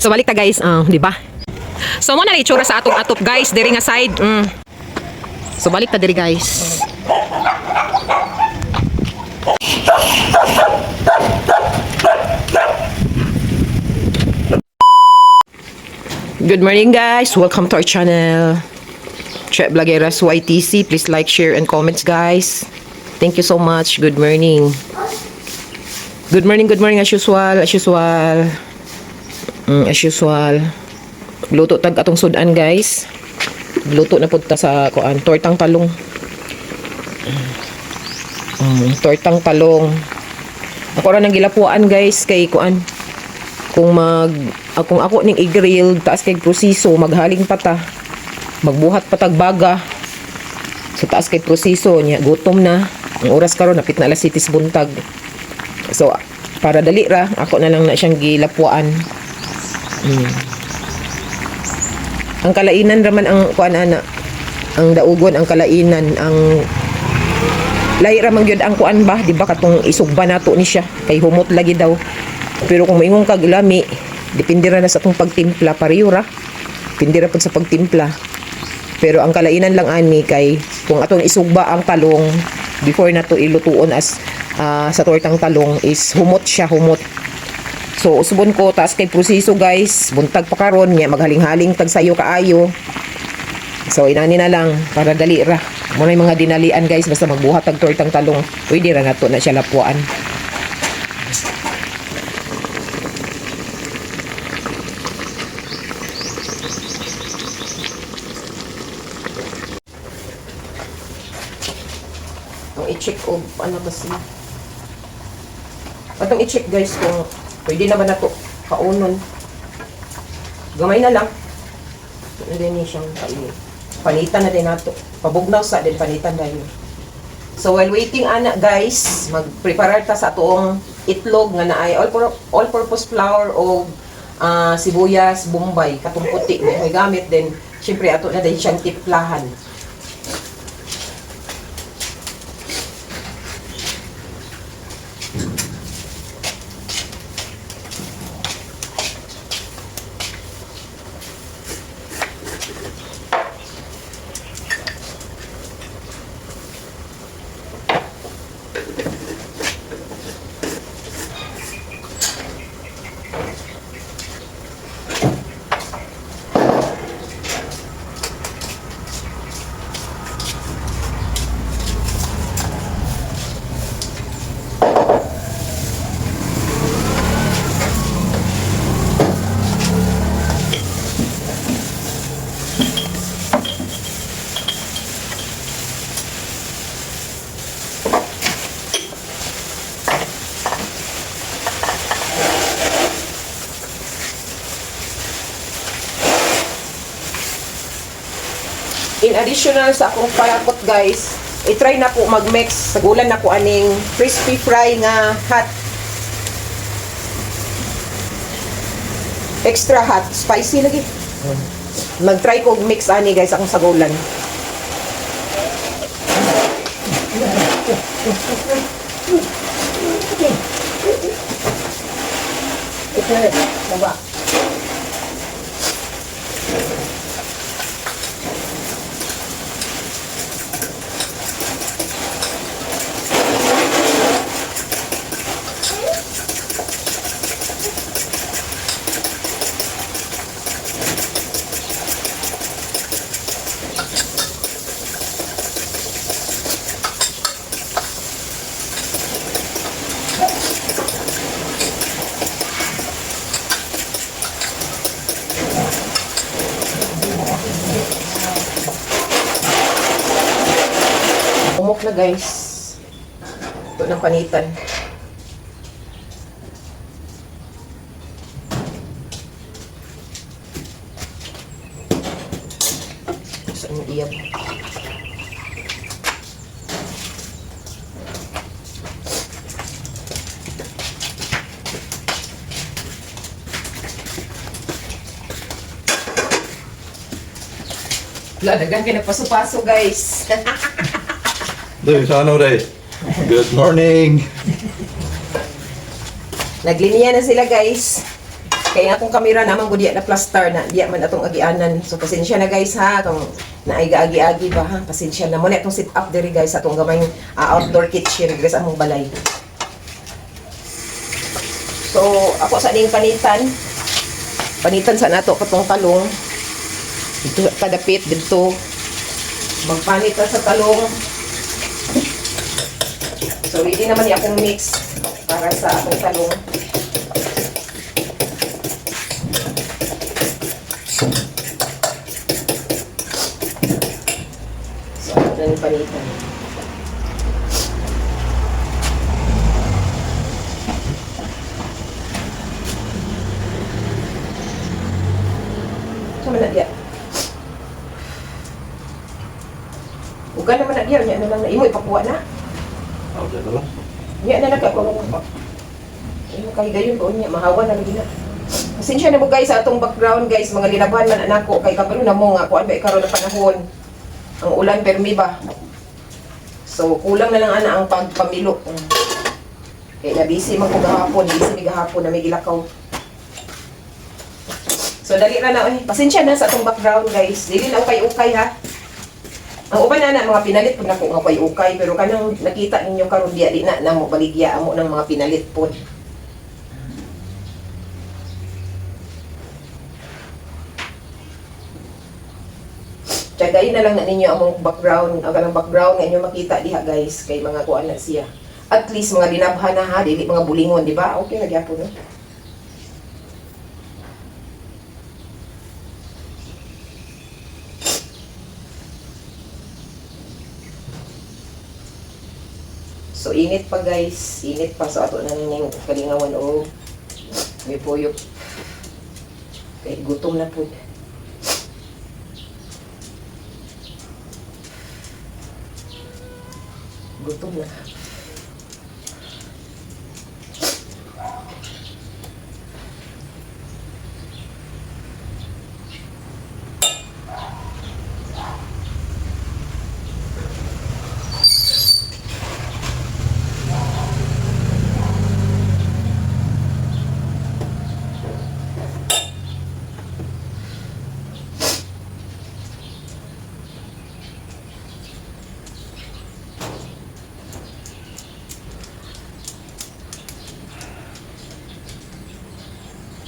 So balik ta, guys, di ba? So mo na itsura sa atong atop, guys, diri nga side. So balik ta diri, guys. Good morning, guys. Welcome to our channel. Che Blageras YTC. Please like, share and comments, guys. Thank you so much. Good morning. Good morning, good morning as usual, as usual. As usual. Luto tag atong sudan, guys. Luto na pud ta sa kuan, tortang talong. Tortang talong. Ako ra nang gilapuan, guys, kay kuan. Kung mag akong ako ning i-grill, taas kay proseso, maghaling pa ta. Magbuhat pa tag baga. So taas kay proseso niya, gutom na. Ang oras karon napit na alas 7 buntag. So para dali ra, ako na lang na siyang gilapuan. Ang kalainan raman ang kuan ana. Ang daugon ang kalainan ang lahi ra man gyud ang kuan ba, di ba, katong isugba nato ni siya kay humot lagi daw. Pero kung moingon kag lami, depende ra na sa atong pagtimpla, pareho ra. Depende ra pud sa pagtimpla. Pero ang kalainan lang ani kay kung atong isugba ang talong before nato ilutuon as sa tortang talong is humot siya, humot. So usbon ko, taas kay proseso, guys, buntag pa karon niya, maghaling-haling tag sayo kaayo. So inani na lang para dali ra. Mo na yung mga dinalian, guys, basta magbuhat tag tortang talong. Pwede ra nato na siya lapuan. Ang i-check og ano kasi. Atong i-check, guys, kung pwede na ba nato kaunon. Gamay na lang. Ito na din siyang kainin. Panitan na din nato. Pabugnaw sa din panitan dayon. So while waiting ana, guys, magpreparar ta sa atoong itlog nga naay all purpose flour o sibuyas bombay katong puti nga may gamit din. Syempre ato na din siyang timplahan. In additional sa akong palakot, guys, i-try na ko mag-mix sa gulan na ko aning crispy fry nga hot. Extra hot, spicy lagi. Mag-try ko mix ani, guys, akong sagulan. Baba. Umok na, guys. Ito ng panitan. Saan yung iyab? Wala, daghan kayo nagpaso-paso, guys. Day, sa ano, day? Good morning. Naglinya na sila, guys. Kay Kay nga akong kamera naman gud diya na plaster na diya man atong agianan. So pasensya na guys ha kung naay gaagi-agi ba ha. Pasensya na mo na atong sit up diri guys sa atong gamayng outdoor kitchen diri sa among balay. So ako sa ning panitan. Panitan sa nato katong talong. Dito kadapit didto. Magpanit ta sa talong. So ready naman ni akong mix para sa atong talong. So, ano na yung panitan? Sama na diya. Uga naman na diya. Nya na lang na. Imo ipakuha na. Ah, dyan na lang. Nya na lang kay Imo kay gayon ko niya mahawa na lagi na. Pasensya na mo guys sa atong background guys, mga lilabhan man anako kay kabalo na mo nga kuan ba karon na panahon. Ang ulan permi ba. So kulang na lang ana ang pagpamilo. Kay na busy man ko gahapon, busy mi gahapon na may gilakaw. So dali ra na oy. Pasensya na sa atong background guys. Dili na ukay-ukay ha. Ang uban na na mga pinalit pud nako nga ukay-ukay pero kanang nakita ninyo karon diya di na namo baligya amo ng mga pinalit pod. Tiyagayin na lang na ninyo among background, ang kanang background nga inyo makita diha guys kay mga kuan na siya. At least mga linabhan na ha, dili mga bulingon, di ba? Okay ra gyapon no. So init pa guys, init pa sa ato na ning kalingawan og may puyok. Kay gutom na pud. Gutom na.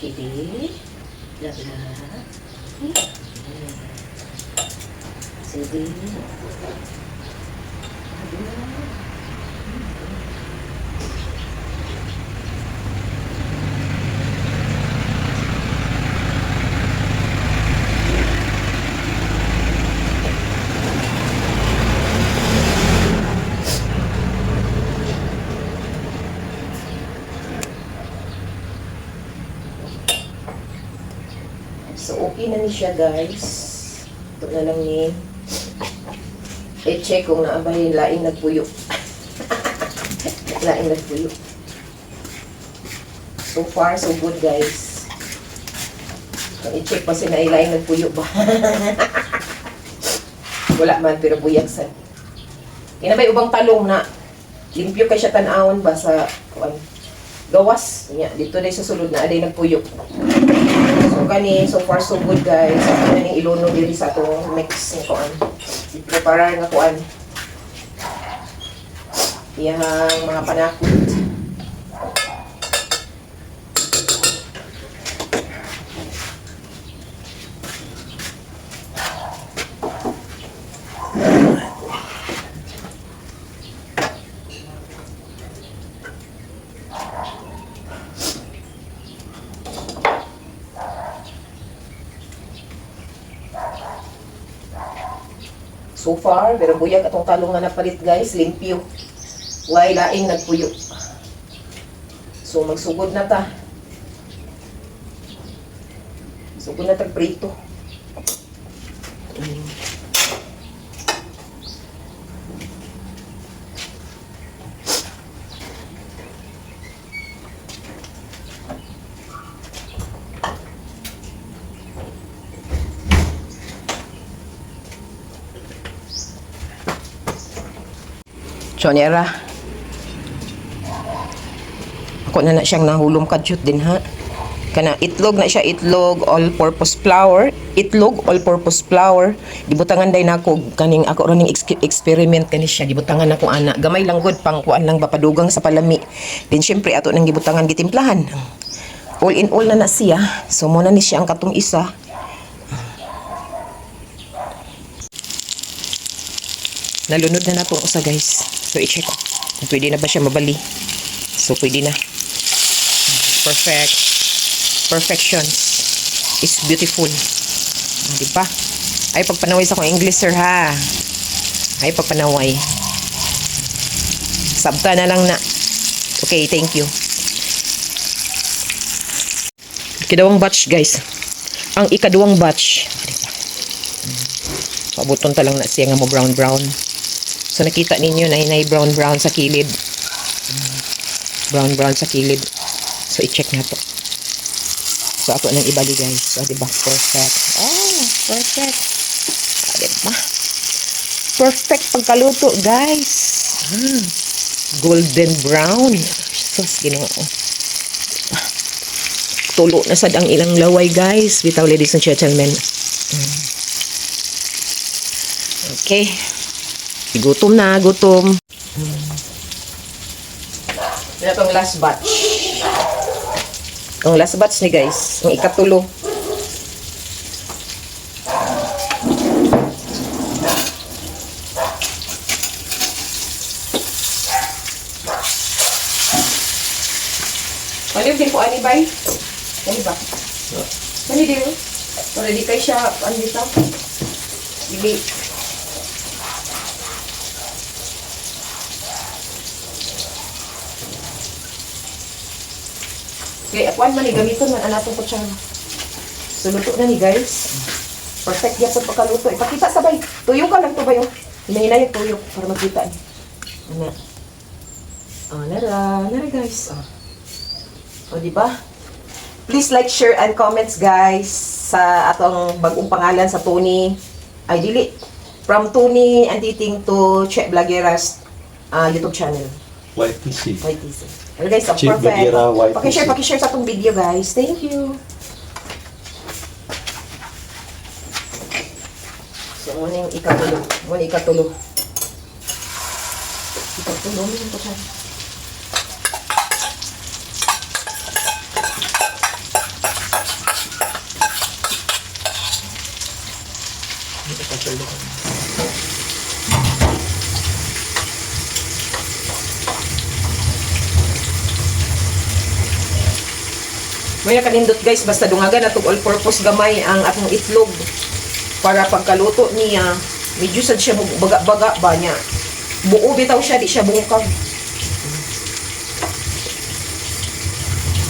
Chili. Lala. Sige. So, okay na ni siya, guys. Ito na lang ni i-check kung naabay laing nagpuyo. Laing nagpuyo. So far, so good, guys. I-check pa si na laing nagpuyo ba. Wala man, pero buyag sad. Kinabay ubang talong na limpyo kay siya tan-awon ba sa kuan gawas niya dito day sa sulod na aday nagpuyo. So kani so far so good guys. Ako na ning iluno diri sa atong mix nga kuan. I-prepare nga kuan. Iyahang mga panakot. So far, pero buyag atong talong nga napalit guys, limpyo. Way laing nagpuyo. So magsugod na ta. Sugod na tag prito. Chonera. Ako na na siyang nahulom kadyot din ha. Kana itlog na siya, itlog all-purpose flour, itlog all-purpose flour. Gibutangan day nako kaning ako ro ning experiment kani siya, gibutangan nako ana. Gamay lang gud, pang kuan lang ba, padugang sa palami. Then syempre ato nang gibutangan, gitimplahan. All in all na na siya. So mo na ni siya ang katong isa. Nalunod na nato ang usa, guys. So i-check kung pwede na ba siya mabali. So pwede na. Perfect. Perfections is beautiful. Ah, di ba? Ay, pagpanaway sa akong English, sir, ha. Ay, pagpanaway. Sabta na lang na. Okay, thank you. Ikaduhang batch, guys. Ang ikaduhang batch. Di ba? Pabuton ta lang na siya nga mo brown brown. So nakita ninyo na inay brown brown sa kilid. Brown brown sa kilid. So i-check na to. So ato nang ibali, guys. So di ba? Perfect. Oh, perfect. Ah, di ba? Perfect pagkaluto, guys. Golden brown. Sus, Ginoo. Tulo na sad ang ilang laway, guys. Bitaw, ladies and gentlemen. Okay. Gutom na, gutom. Ito ang last batch. Ang last batch ni, guys. Ang ikatulo. Paliw din po ani bay. Ani ba? Ani din. Para di kay siya ano dito. Dili. Kay akuan man ni gamiton man anatong kutsara. So luto na ni, guys. Perfect gyud sa pagkaluto. Ipakita sabay. Tuyo ka lang to bayo. Hinahinay yung tuyo para makita ni. Ana. Oh, nara, nara, guys. Oh. O, di ba? Please like, share, and comments, guys, sa atong bagong pangalan sa Tony. Ay, dili. From Tony Antiting to Che Blageras YouTube channel. YTC. YTC. Hello guys, so Che perfect. Blagera YTC. Pakishare, pakishare sa atong video, guys. Thank you. So, muna yung ikatulo. Muna ikatulo. Ikatulo, meron ko siya. Ikatulo. May nakanindot, guys, basta dungagan atong all-purpose gamay ang atong itlog para pagkaluto niya, medyo sad siya baga-baga ba niya. Buo bitaw siya, di siya bungkag.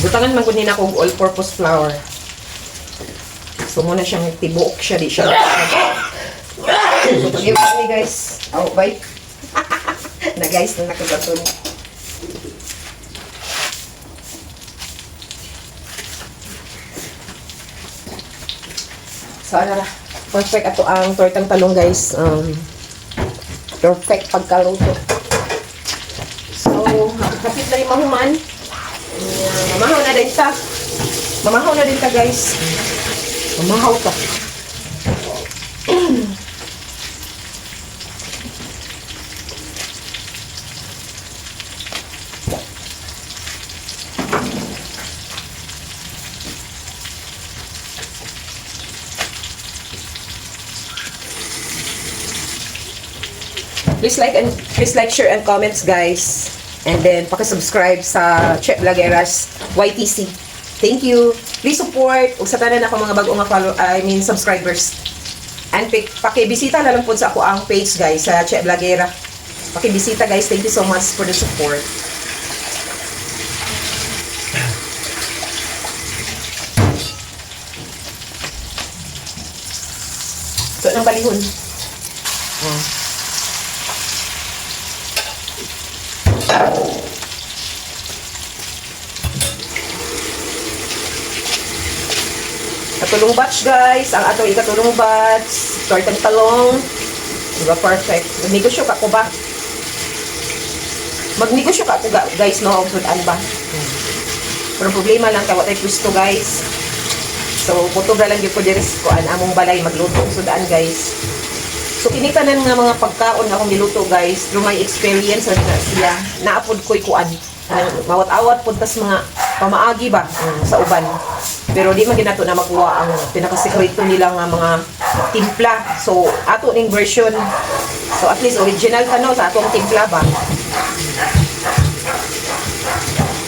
Butangan man gud ni nako og all-purpose flour. So muna siyang tibuok siya, di siya. So pag ni, guys. Oh, bye. Na guys, na nakagaton. So ano ra? Perfect ato ang tortang talong, guys. Perfect pagkaluto. So, hapit na rin mahuman. Mamahaw na din ta. Mamahaw na din ta, guys. Mamahaw ta. Please like, share and comments, guys. And then paki-subscribe sa Che Blageras YTC. Thank you. Please support ug sa tanan ako mga bag-o nga follow, I mean subscribers. And pakibisita na lang po sa ako ang page, guys, sa Che Blagera. Pakibisita, guys. Thank you so much for the support. So, nang balihon. Oh. Katulong batch, guys. Ang atong ikatulong batch. Tortang talong. Diba perfect? Magnegosyo ka ko ba? Magnegosyo ka ko guys, no? Og sudan ba? Pero problema lang kay wa tay pwesto, guys. So kutob ra lang gyud ko diri sa kuan, among balay, magluto og sudaan, guys. So kini tanan nga mga pagkaon nga akong giluto, guys, through my experience ra na siya. Naa pod ko'y kuan. Kanang mawat-awat pod tas mga pamaagi ba sa uban. Pero di man gyud nato na makuha ang pinakasekreto nila nga mga timpla. So ato ning version. So at least original ka, no, sa atong timpla ba.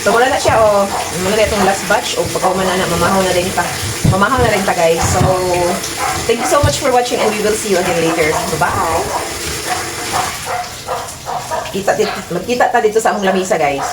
So wala na siya, oh. Muna na itong last batch o pagkahuman na na mamahaw na din ta. Mamahaw na rin ta, guys. So thank you so much for watching and we will see you again later. Bye. Kita magkita ta dito sa among lamisa, guys.